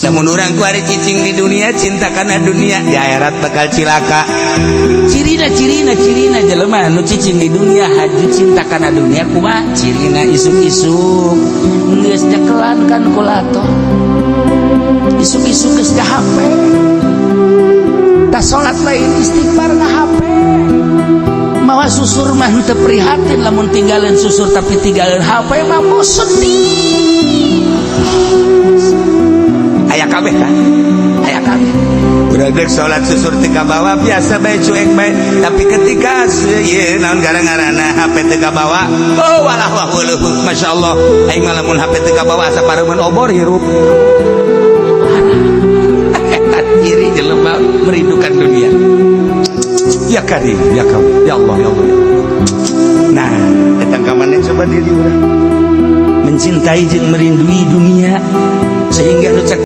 Lamun urang kuari cicing di dunia, cinta kana dunia, di akhirat bakal cilaka. Cirina, cirina, cirina jelema nu cicing di dunia, haju cinta kana dunia, kumaha cirina? Isuk-isuk geus nyekelan kalkulator, isuk-isuk geus ka HP, tak salat lain, istighfar na HP, mawa susur mah henteu prihatin lamun tinggalin susur, tapi tinggalin HP mah mau sedih. Aya kabeh kan, aya kabeh. Udah dek salat, susur teu kabawa, biasa bae, cuek bae. Tapi ketika ieu naon gara-garana HP teu kabawa, oh walah wah weuleuh, masyaallah, aing mah lamun HP teu kabawa asa pareumeun obor hirup. Eta ciri jelema merindukan dunia. Ya Karim, ya kamu, ya Allah, ya Allah. Nah, eta kamana coba diri urang mencintai jeung merindui dunia sehingga nu cek.